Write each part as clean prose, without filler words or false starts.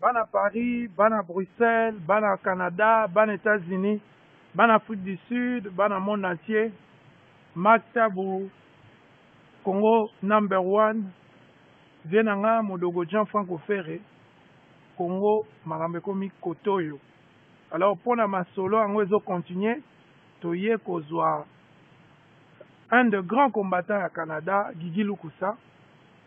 Bana Paris, bana Bruxelles, bana Canada, bana Etats-Unis, bana Afrique du Sud, bana monde entier. Marc Tabu, Congo number one. Vie na nga Modogo Jean Franco Ferre, Congo makambo ekomi kotoyo. Alors pona masolo yango ezo continuer, toye kozwa un de grands combattants ya Canada, Guigui Lukusa,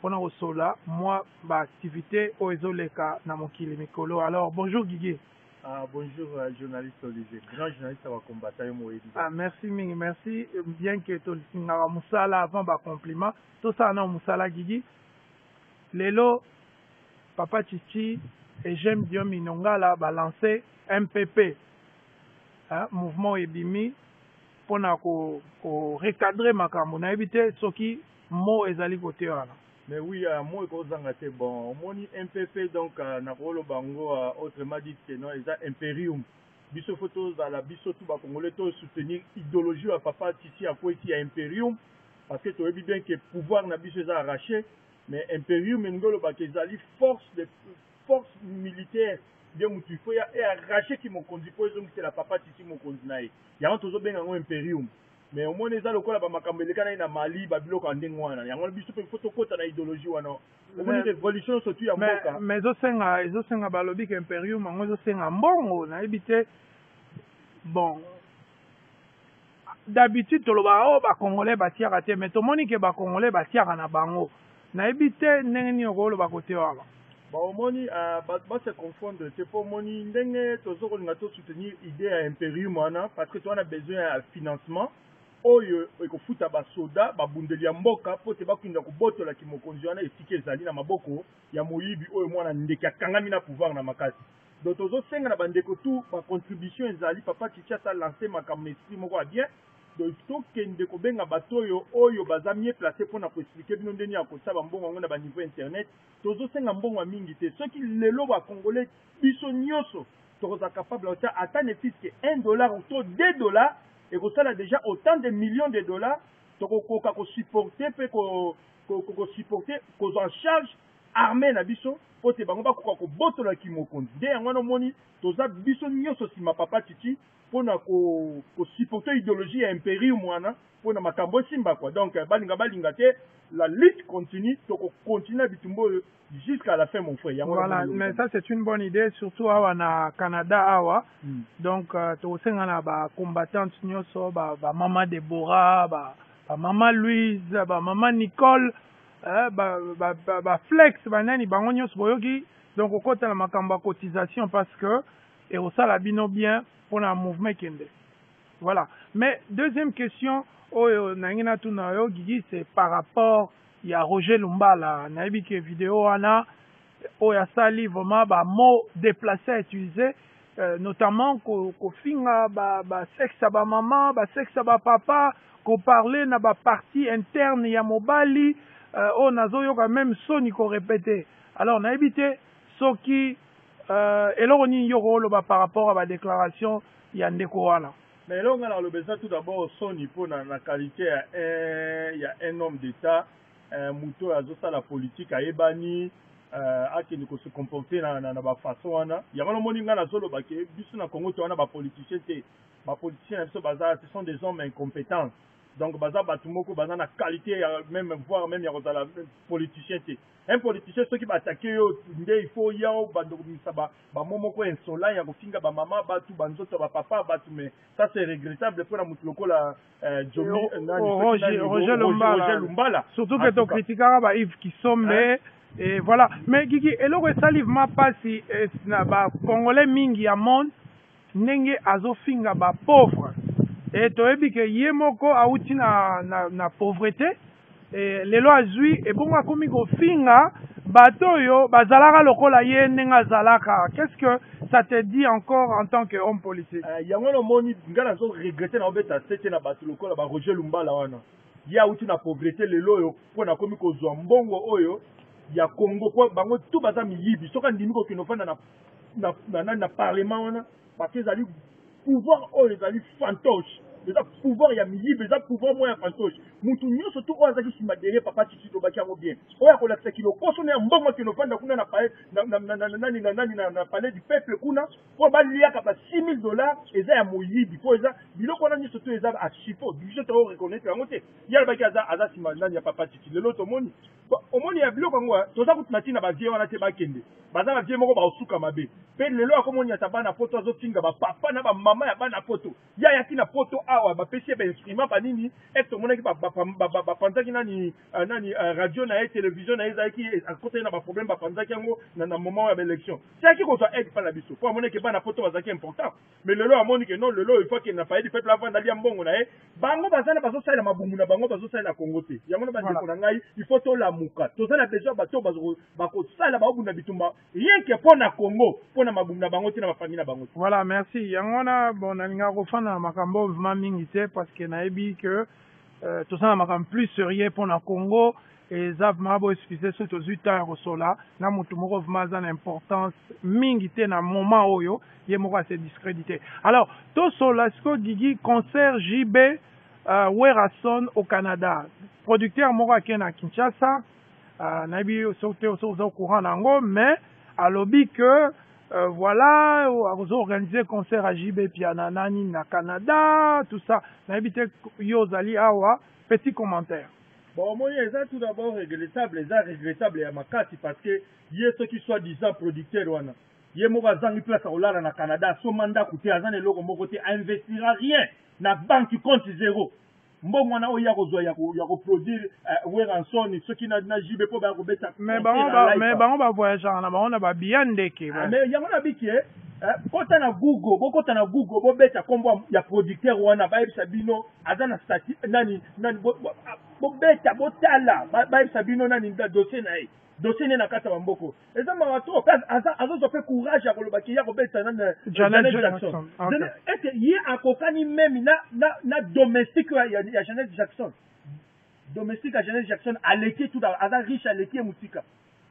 pona kosola mwa ba activités oyo ezoleka na mokili mikolo. Alors bonjour Guigui. Ah, bonjour journaliste Olivier, grand journaliste ya combattant yo moyebi. Ah, merci mingi, merci. Bien que tolingaka mosala avant ba compliment, tosala na mosala Guigui. Lelo Papa Chichi et J'aime Diomi Nongala ba lancé MPP, hein, mouvement ebimi pona ko recadrer makambo. Nayebi te soki mot ezali kote wana. Mais oui, mot ekozanga te. Bon, omoni MPP, donc nakoloba yango autrement dit que non, eza imperium. Biso faut tozala biso tout ba Congolais to soutenir idéologie ya Papa Titi Akweti ya imperium, parce que toyebi bien que pouvoir na biso eza arraché, mais imperium elingi olobaka ezali force de force militaire nde mutu il faut ya arraché ki mokonzi po ezongisela Papa Titi mokonzi na ye. Yango tozobenga yango imperium. Mais omoni eza lokola ba makambo eleka na ye na Mali, ba biloko ya ndenge wana. Yango biso mpe faut tokota na idéologie wana. Omoni révolution surtout ya mboka. Mais ezosenga balobi ke imperium yango ezosenga mbongo, nayebi te. Bon, d'habitude tolobaka oyo ba Congolais batiaka te, mais tomoni ke ba Congolais batiaka na bango. Nayebi te ndenge nini okoloba kote wana. Ba omoni bato ba se confondre te, mpo omoni ndenge tozo kolinga to soutenir idée ya imperium wana, parce que toza na besoin ya financement oyo ekofuta basoda babundeli ya mboka mpo te bakunda kobotola mokonzi wana esika ezali na maboko ya moyibi oyo mwana ndeke akangami na pouvoir na makasi. Donc tozosenga na bandeko tu bacontribution ezali. Papa Chichi asa lancé makambo na esprit moko ya bien, donc tokende kobenga bato oyo baza mieux placé mpona koexpliquer bino ndenge ya kotia bambongo yango na baniveau internet. Tozosenga mbongo ya mingi te. Soki lelo bacongolais biso nyonso tokozala capable ota ata ne fût que 1 dollar to 2 dollars, ekosala déjà autant de millions de dollars. Tokokoka kosupporter mpe kosupporter kozwa en charge armée na biso mpo te bango bakoka kobotolaki mokonzi. Nde yango wana omoni toza biso nyonso nsima Papa Titi mpona kosupporter idéologie ya imperium wana, mpona makambo esimba quoi. Donc balinga balinga te, la lutte continue, tokocontinue na bitumba oyo jusqu'à la fin, mon frère. Yango. Voilà, mais ça c'est une bonne idée, surtout awa na Canada awa. Donc tokosenga na bacombattante nyonso, bamama Debora, bamama Louise, bamama Nicole, baflex, banani, bango nyonso boyoki. Donc okota na makambo ya cotisation parce que ekosala bino bien mpona mouvement ekende. Voilà. Mais deuxième question oyo nalingi natuna yo Gigi, c'est par rapport ya Roger Lumbala. Nayebi ke video wana oyo asali vraiment bamots déplacé à utiliser, notamment kofinga basexe ya bamama, basexe ya bapapa, koparler na bapartie interne ya mobali, oyo nazoyoka même soni korépéter. Alors nayebi te soki eloko nini yo kooloba par rapport à badéclaration ya ndeko wana. Mais eloko ngai naloba eza tout d'abord soni mpona na qualité ya un homme d'état, moto oyo azosala politique ayebani, akende kose comporter na bafaçon wana. Yango nomoni ngai nazoloba ke biso na Congo to wana bapoliticien te. Bapoliticien na biso baza, ce sont des hommes incompétents. Donc baza bato moko baza na qualité ya même, voire même ya kozala politicien te. Un politicien, soki baattaquer yo nde il faut ya obanda kobimisa bamo moko insolent ya kofinga bamama bato, banzoto ya bapapa bato. Mais ça c'est regrettable mpona motu lokola Roger Lumbala. Lumbala. Surtout que tokritikaka ba Yves Kisombe et voilà. Mais Gigi, eloko esali vraiment mpasi na bacongolais mingi ya monde, ndenge azofinga bapauvre, e toyebi ke ye moko awuti na pauvreté, e lelo azwi ebongo akomi kofinga bato oyo bazalaka lokola ye ndenge azalaka. Qu'est-ce que ça te dit encore en tant que homme politique? Yango wana omoni ngai nazo regretter na obeta sete na bato lokola ba Roger Lumbala wana. Ye awuti na pauvreté, lelo oyo mpo nakomi kozwa mbongo oyo ya Congo, mpo bango tu baza miyibi. Soki andimi kokende ofanda na parlement wana, parce que ezali pouvoir oyo ezali fantoche. Eza pouvoir ya miyibi, eza pouvoir moko ya fantoche. Mutu nyonso tu oyo azalaki nsima derrière papa Tshitshi, tolobaki yango bien, oyo akolakisaki lokoso na ya mbongo, akende ovanda kuna na palais na nani na nani na palais du peuple kuna mpo baliaka ba 6000 $, eza ya moyibi, mpo eza biloko wana nyonso to eza archipo. Biso to reconnaître yango te. Ye alobaki aza nsima nani ya papa Tshitshi. Lelo tomoni, omoni ya biloko yango. Toza kutu na ntina bavieux wana te. Bakende, baza bavieux moko baosuka mabe. Mpe lelo akomoni ata bana poto, azotinga bapapa na bamama ya bana poto. Ye ayaki na poto awa, bapesi ye bainstrument banini ete omonaki bapanzaki nani radio na ye, télévision na ye ezalaki, akotaki na baproblème, bapanzaki yango na moment ya baélection. Tiaki kozwa aide mpa na biso mpo amonaki bana poto bazalaki important. Mais lelo amoni ke non, lelo il faut akende na palais du peuple, avanda, alia mbongo na ye. Bango baza na bazosalela mabumu na bango, bazosalela Kongo te. Yango na bandeko na ngai, il faut tolamuka. Toza na besoin bato bakosala, baobunda bitumba rien que mpo na Congo, mpo na mabumu na bango te, na bafamille na bango te. Voilà, merci. Yango wana, bon, nalingaka kofanda na makambo vraiment mingi te parce que nayebi que toza na makambo plus sérieux mpo na Congo. Eza vraiment, boexcuse soki tozwi temps ya kosola na motu moko vraiment aza na importance mingi te na moment oyo, ye moko ase discrédité. Alors tosola sikoyo, Gigi, concert JB Werrason au Canada. Producteur moko ake na Kinshasa, nayebi soki te soki oza au courant na yango, mais alobi que voilà, akozo concert à JB Piana nani na Canada, tout ça. Nayebi te, yo ozali awa, petit commentaire. Bon, omoni, eza tout d'abord regrettable, eza regrettable ya makasi, parce que ye soki soi disant producteur wana, ye moko azangi place akolala na Canada, asomba ndako te, aza na eloko moko te, ainvestira rien na banque, compte zéro. Mbongo wana oyo ya kozwa ya koproduire Werrason soki na JB mpo baya kobeta. Mais bango bavoyageaka na bango na babiya ndeke. Mais yango na biki, kota na Google, bokota na Google, bobeta nkombo ya producteur wana, bayebisa bino aza na statut nani nani. Bobeta, botala, bayebisa bino nani, dossier na ye, dossier ne na kati ya bamboko. Eza mawa to azozwa mpe courage ya kolobaki ya kobeta nani, Janet Jackson. Ete ye akokani meme na domestique ya Janet Jackson. Domestique ya Janet Jackson aleki tout, aza riche, aleki ye mosika.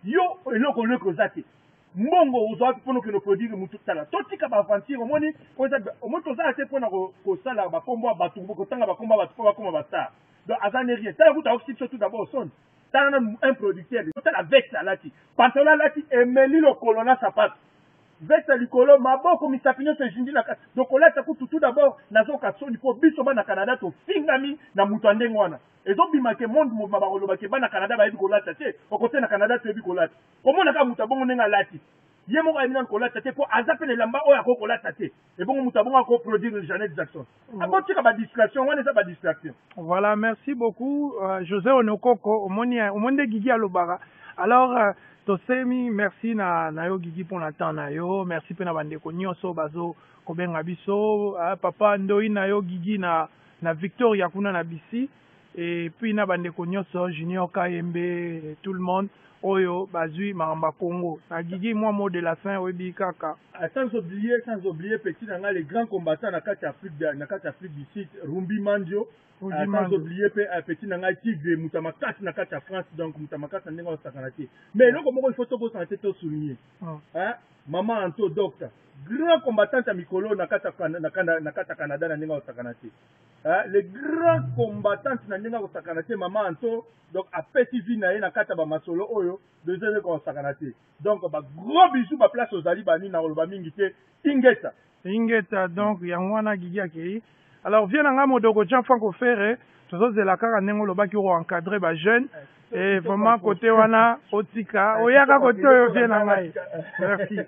Yo eloko oleki oza te. Mbongo ozwaki mpona okende produire motu. Tala, totika baaventure. Omoni, omoni, tozala te mpona kosala bakombo ya bato, kotanga bakombo ya bato mpo bakoma bastar. Donc aza ne rien. Tala kuta aokisi biso tout d'abord soni. Tala nanu un producteur, tala veste alati, pantalon alati emeli lokolo na sapato, veste likolo, maboko, misapi nyonso ezindi na kati. Donc kolata kutu, tout d'abord nazoka soni mpo biso bana Canada tofingami na moto ya ndenge wana. Ezobima ke monde mobima bakoloba ke bana Canada bayebi kolata te. Okote na Canada toyebi kolata. Komona kaka moto abongo ndenge alati, ye moko ayebi nanu kolata te, mpo aza mpe na elamba oyo akoki kolata te. Ebongo moto abongo akoproduire Janet Jackson? Abotika badistraction wana, eza badistraction. Voilà, merci beaucoup, José Onokoko. Omoni, omoni nde Gigi alobaka. Alors tosemi merci na yo Gigi mpona temps na yo. Merci mpe na bandeko nyonso bazo kobenga biso, papa ndoi na yo Gigi na Victoria kuna na BC, et puis na bandeko nyonso, Junior Kayembe, tout le monde oyo bazwi makambo ya Congo na Gigi. Mwa mot de la fin, oyebi kaka. Ah, sans oublier petit na ngai, le grand combattant na kati ya Afrique, na kati ya Afrique du Sud, Rumbi Mandio. Sans oublier mpe petit na ngai Tigre, moto ya makasi na kati ya France. Donc moto ya makasi na ndenge osakana te. Mais eloko moko il faut tobosana te, tosouligner mama Anto Docteur, grand combattante ya mikolo na kati ya Canada na ndenge osakana te, le grand combattante na ndenge akosakana te, mama Anto. Donc apesi vie na ye na kati ya bamasolo oyo deuxième ekosakana te. Donc bagros bisous, baplace ozali banini, na koloba mingi te. Ingeta. Ingeta. Donc yango wana Gigi akei. Alors vieux na ngai Modoko Jean Franco Ferre, tozozela kaka ndenge olobaki oencadre bajeune et vraiment côté wana otika oyaka côté oyo, vieux na ngai. Merci.